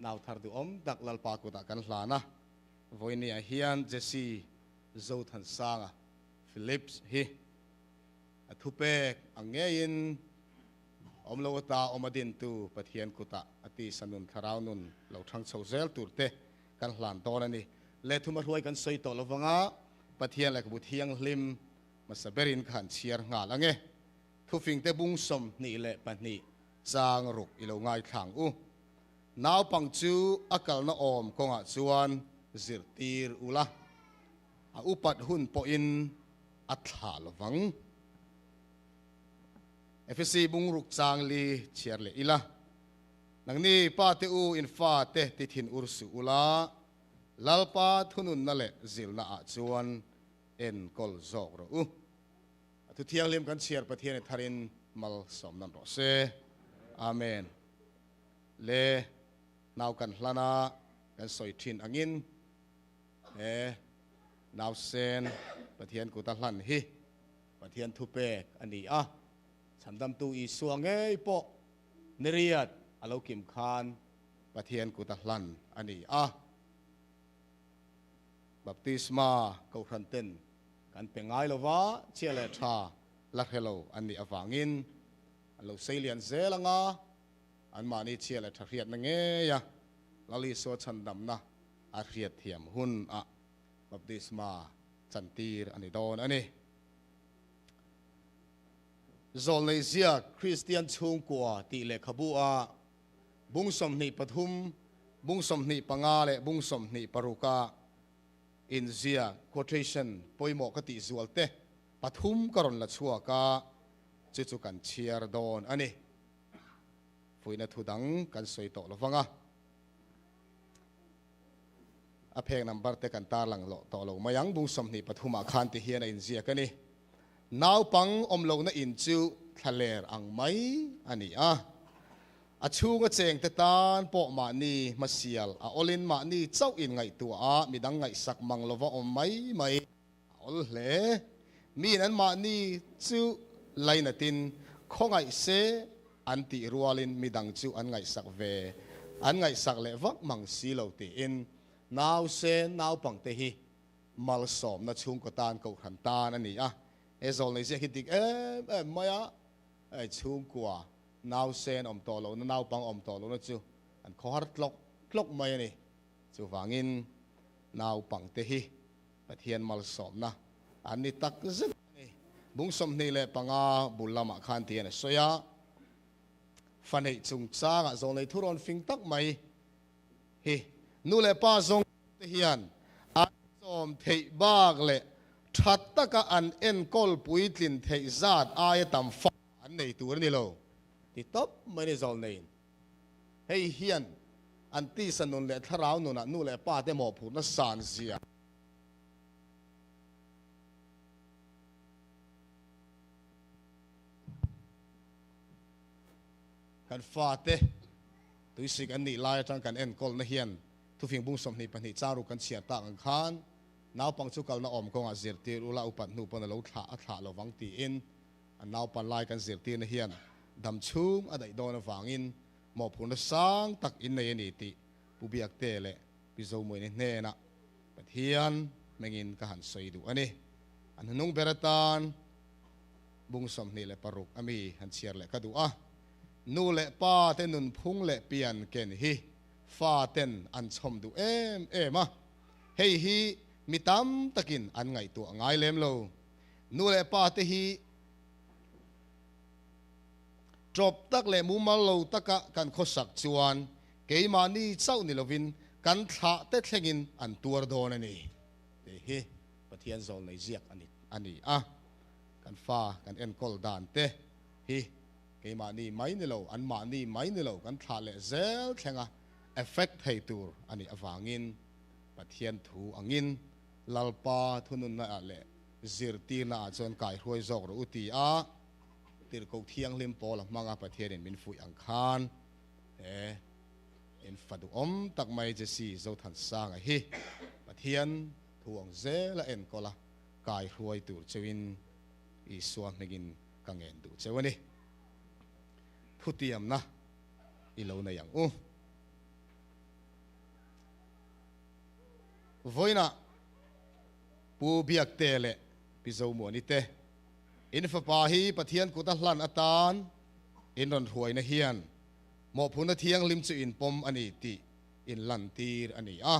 Nau thar duhawm tak Lalpa kutah kan hlan a, vawinia hian Jesse Zothansanga Phillips hi a thupek ang ngeiin awm lo ata awm a dintu Pathian kutah a tisa nun thlarau nun lo thang chho zel tur te kan hlan dawn a ni. Lehthum a hruai kan sawi tawh lovanga Pathian lehkhabu thianghlim hmasa berin kha an chhiar nghal ang e. Thufingte bung 22 chang ruk i lo ngaithlang u. Naupang chu a kalna awm kawngah chuan zirtir ula, a upat hun pawhin a thlah lovang. Efesi bung ruk chang li chhiar leh ila, Nangni pa te u in fa te ti thin ur suh ula, Lalpa thununna leh zilna ah chuan enkawl zawk rawh u. A thu thianghlim kan chhiar Pathian i tharin malsawm nan rawh se. Amen. Le nau kan hlan a, kan sawi thin angin he nausen Pathian kuta hlan hi Pathian thupek a ni a, Chhandamtu Isua ngei pawh niriat a lo kim khan Pathian kuta hlan a ni a. Baptisma Kohhran ten kan pe ngai lo va, chhia leh tha la hre lo an nih avangin an lo sei lian zel ang a, anmahni chhia leh tha hriatna ngei a Lal Isua chhandamna a hriat thiam hun ah baptisma chantir a ni dawn a ni. Zawlnei ziak Kristian chhungkua tih lehkhabu a bung 23, bung 25 leh bung 26 a inziak, quotation, pawimawh ka tih zual te pathum ka rawn la chhuak a, chu chu kan chhiar dawn a ni. Fuihna thu dang kan sawi tawh lo vang a, a phek number te kan tarlang loh tawh lo mai ang. Bung 23 ah khan ti hian a inziak a ni. Naupang awm lohna in chu thlaler ang mai a ni a. A chhunga chengte tan pawh mahni hmasial a awlin mahni chauh in ngaihtuah a, midang ngaihsak mang lova awm mai mai a awl hle. Miin an mahni chu lainatin khawngaih se an tih rualin midang chu an ngaihsak ve, an ngaihsak leh vak mang si lo tiin nausen naupangte hi malsawmna chhungkaw tan kohhran tan a ni a. He zawlnei ziak hi dik em em mai a, hei chhungkua nausen awm tawh lohna, naupang awm tawh lohna chu an khawhar tlawk tlawk mai a ni. Chuvangin naupangte hi Pathian malsawmna an ni tak zet a ni. Bung 25 bul lamah khan tihian a sawi a, Fa neih chungchangah zawlnei thurawn fing tak mai hi nu leh pa zawng te hian an chawm theih bak leh tha taka an enkawl puitlin theih zat aia tam fa an nei tur a ni lo ti tawp mai ni zawlneiin. Hei hian an tisa nun leh thlarau nunah nu leh pa te mawhphurhna san zia. Kan fate tuisik an nih lai atang kan enkawlna hian thufing bung 22 charu kan chhiar tak ang khan naupang chu kalna awm kawngah zirtir ula upat hnu pawn a lo thlah a thlah lovang tiin an naupan lai kan zirtirna hian dam chhung a daih dawn avangin mawhphurhna sang tak in nei a ni tih Pu Biakte leh Pi Zomuani hnenah Pathian hmingin ka han sawi duh a ni. An hnung ber atan bung 26 a mi han chhiar leh ka duh a. Nu leh pa te nunphung leh pian ken hi fa ten an chhawm duh em em a. Hei hi mi tam takin an ngaihtuah ngai lem lo. Nu leh pa te hi tawp tak leh mumal lo taka kan khawsak chuan keimahni chauh ni lovin kan thlah te thlengin an tuar dawn a ni. Tih hi Pathian zawlnei ziak a ni a ni a. Kan fa kan enkawl dan te hi keimahni mai ni lo, anmahni mai ni lo kan thlah leh zel thlenga effect thei tur a nih avangin Pathian thu angin Lalpa thununna ah leh zirtirna ah chuan kaihruai zawk rawh u ti a, tirhkoh thianghlim pawl a hmanga Pathianin min fuih ang khan he in fa duhawm tak mai Jesse Zothansanga hi Pathian thu ang zel a enkawl a, kaihruai tur cheuhin Isua hmingin ka ngen duh cheu a ni. Thutiamna i lo nei ang u. Vawiinah Pu Biakte leh Pi Zomuani te in fapa hi Pathian kut a hlan atan in rawn hruaina hian mawhphurhna thianghlim chu in pawm a ni tih in lantir a ni a.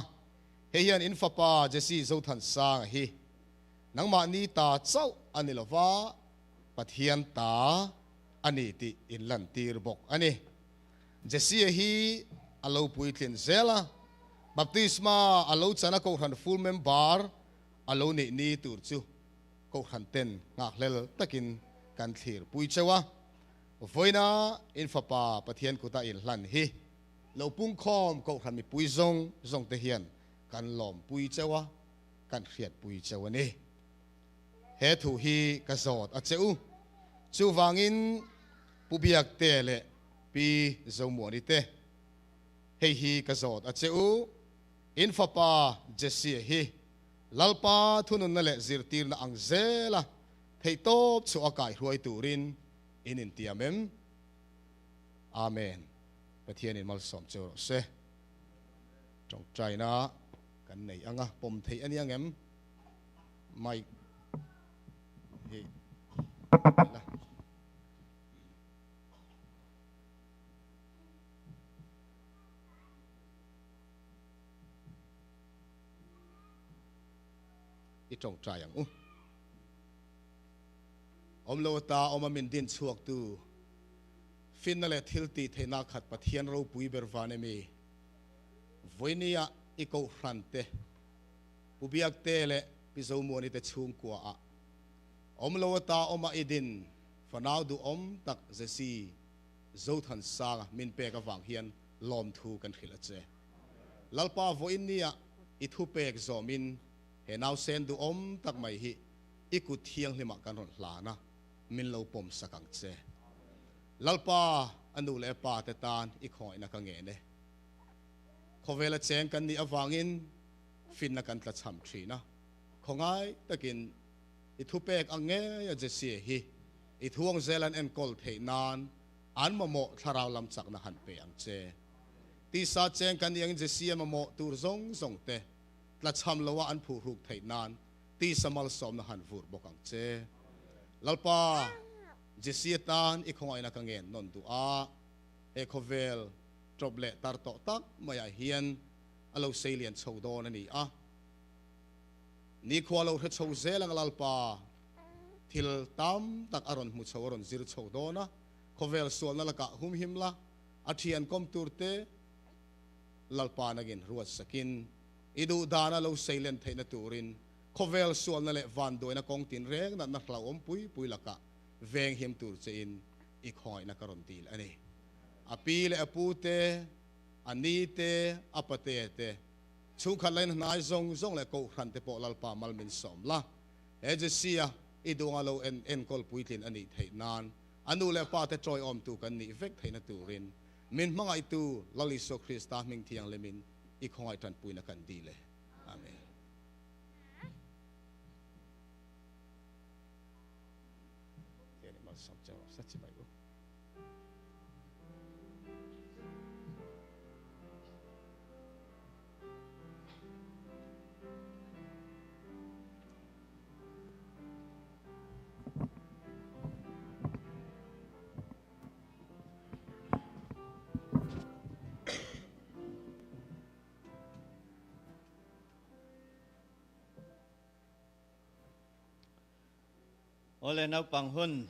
Hei hian in fapa Jesse Zothansanga hi nangmahni ta chauh a ni lova, Pathian ta a ni tih in lantir bawk a ni. Jesse hi a lo puitlin zel a, baptisma a lo chan a Kohhran full member a lo neih ni tur chu Kohhran ten nghakhlel takin kan thlir pui cheu a. Vawiina in fapa Pathian kuta inhlan hi lo pungkhawm Kohhran mipui zawng zawng te hian kan lawmpui cheu a, kan hriatpui cheu a ni. He thu hi ka zawt a che u. Chuvangin Pu Biakte leh Pi Zomuani te, hei hi ka zawt a che u. In fapa Jesse hi Lalpa thununna leh zirtirna ang zela theihtawp chhuah a kaihruai turin in intiam em? Amen. Pathianin malsawm cheu rawh se. Tawngtaina kan nei anga pawm theih a ni ang em? Mic hi la. I tawngtai ang u. Awm lo ata awm a min din chhuak tu finna leh thil tih theihna khat Pathian ropui ber van emi? Vawinia i kohhran te Pu Biakte leh Pi Zomuani te chhungkua ah awm lo ata awm a i din fanau duhawm tak Jesse Zothansanga min pek avang hian lawmthu kan hrilh a che. Lalpa vawiin nia i thupek zawmin he nausen duhawm tak mai hi i kut thianghlimah kan rawn hlan a, min lo pawm sak ang che. Lalpa a nu leh a pa te tan i khawngaihna ka ngen e. Khawvela cheng kan nih avangin finna kan tla cham thin a, khawngai takin i thupek ang ngei a Jesse hi i thuang zel an enkawl theih nan an mamawh thlarau lam chakna han pe ang che. Tisa cheng kan nih angin Jesse a mamawh tur zawng zawng te tla cham loa an phuhruk theih nan tisa malsawmna han vur bawk ang che. Lalpa, Jesse tan i khawngaihna ka ngen nawn duh a, he khawvel tawp leh tar tawh tak maiah hian a lo sei lian chho dawn a ni a. Nikhua lo hre chho zel ang Lalpa, thil tam tak a rawn hmu chho, a rawn zir chho dawn a. Khawvel sualna lakah humhim la, a thian kawm tur te Lalpa nagin ruat sakin i duh dana lo sei len theihna turin khawvel sualna leh vanduaina kawng tinreng natna hlauhawm pui pui lakah venghim tur chein i khawngaihna ka rawn dil a ni. A pi leh a pu te, a ni te, a pate te, chhungkhat lain hnai zawng zawng leh kohhran te pawh Lalpa mal min sawm la. He Jesse-a i duhanga lo en enkawl puitlin a nih theih nan a nu leh pa te tawiawmtu kan nih vek theihna turin min hmangaihtu Lal Isua Krista hming thianghlimin i khawngaih tanpuina kan dil e. Amen. Awle naupang hun.